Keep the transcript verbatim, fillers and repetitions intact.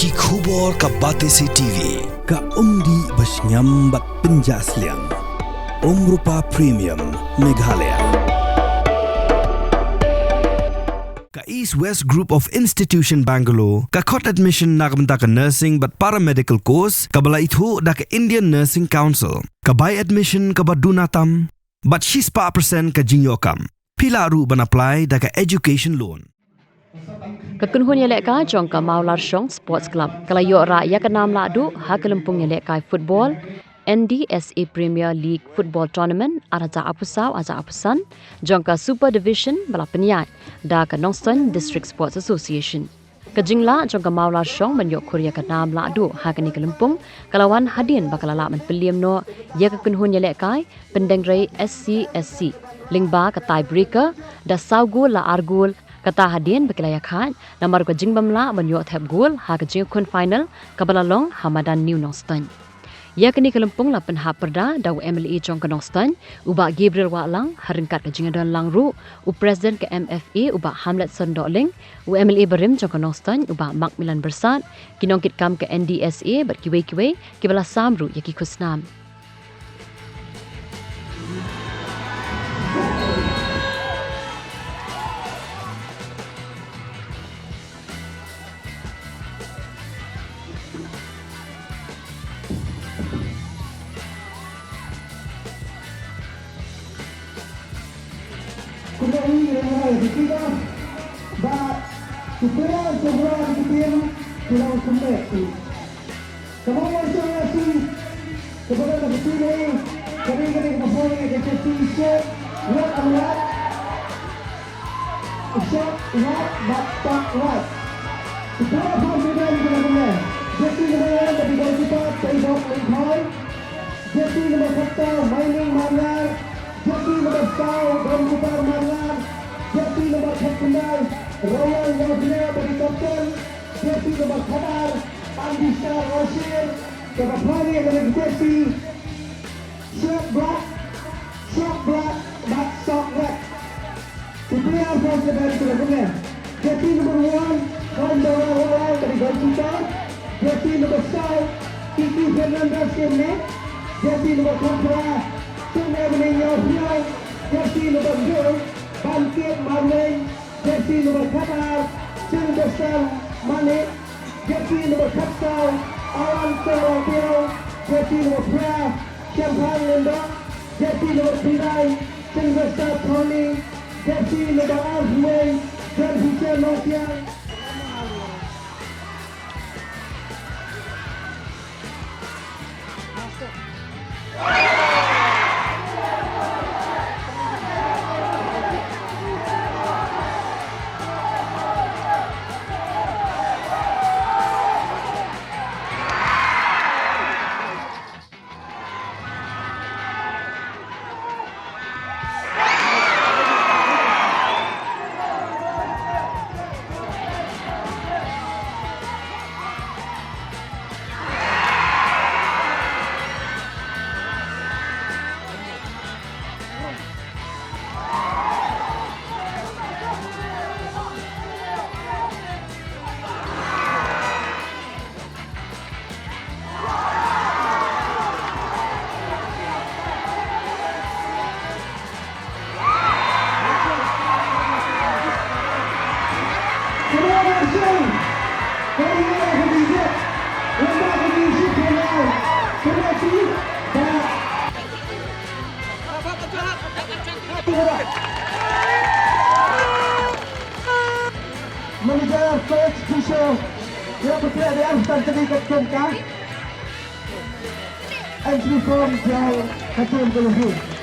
Ki khubor ka Batesi T V, ka umdih ba shngiam bad pynjah sliang. Umrupa Premium, Meghalaya. Ka East West Group of Institution Bangalore, ka khot admission na ka bynta ka nursing bad paramedical course, kaba la ithuh da ka Indian Nursing Council, ka bai admission kaba duna tam, bad shispah percent ka jingïoh kam. Phi lah ruh ban apply da ka education loan. Ka kynhun ïalehkai jong ka Mawlarshong Sports Club ka la ïoh rah ïa ka nam lahduh ha ka lympung ïalehkai football N D S A Premier League Football Tournament ar hajar arphew saw ar hajar arphew san jong ka Super Division ba la pynïaid da ka Nongstoiñ District Sports Association. Ka jinglah jong ka Mawlarshong ban ïoh khur ïa ka nam lahduh ha kane ka lympung ka la wan hadien ba ka la lah ban pynliem noh ïa ka kynhun ïalehkai Pyndengrei S C S C lyngba ka tie breaker da saw gol la ar gol, kata hadien ba ki la ïakhaid namar ka jingbym lah ban ïoh thep gol ha ka jingïakhun final kaba la long ha madan New Nongstoiñ. Ïa kane ka lympung la pynhap pyrda da u M L A jong ka Nongstoiñ, u Bah Gabriel Wahlang, ha ryngkat ka jingïadon lang ruh u President ka M F A, u Bah Hamletson Dohling, u M L A barim jong ka Nongstoiñ, u Bah Macmillan Byrsat, ki nongkitkam ka N D S A bad kiwei kiwei kiba la sam ruh ïa ki khusnam. Kumba ngi ïa ngi ïa kita ba ki players jong ki team ki long kumne. Kaba wan jong ngi, kaba wan jong ngi, kaba wan jong ngi, kaba wan jong ngi, kaba wan jong ngi, shot, wat, ang wat, shot, wat, bad pak, wat. Kaba wan jong ngi, kaba wan jong ngi, jersey number one, kaba wan jong ngi, Taibok Lengkhoi. Jersey number khatsaw, Maining Marlar. Jersey number saw, Domkupar Marlar. Jersey number khatkhyndai, Royal Navia, kaba dei captain. Jersey number khatar, Andisha Rashir, kaba phah ïa kane ka jersey. Shirt black, sock black, bad sock red. Ki player for the bench ki la kumne. Jersey number one, Khandora Wala, kaba dei goalkeeper. Jersey number saw, Kiki Fernandez, kane. Jersey number khatphra, Chungnamni Nongpyidaw. Jersey number hynriew, Bamkit Marleng. Jersey number khatar, Chingbersang Manik. Jersey number khatsaw, Alan Sawrong Pyidaw. Jersey number phra, Shemphang Lyngdoh. Jersey number khyndai, Sylvester Thorney. Jersey number arphew wei, John Fisher Nongsiang. Manager, coach, official, ïa pyntrei ïa ka tang kane ka tang ka entry form jong ka team ka Lahore.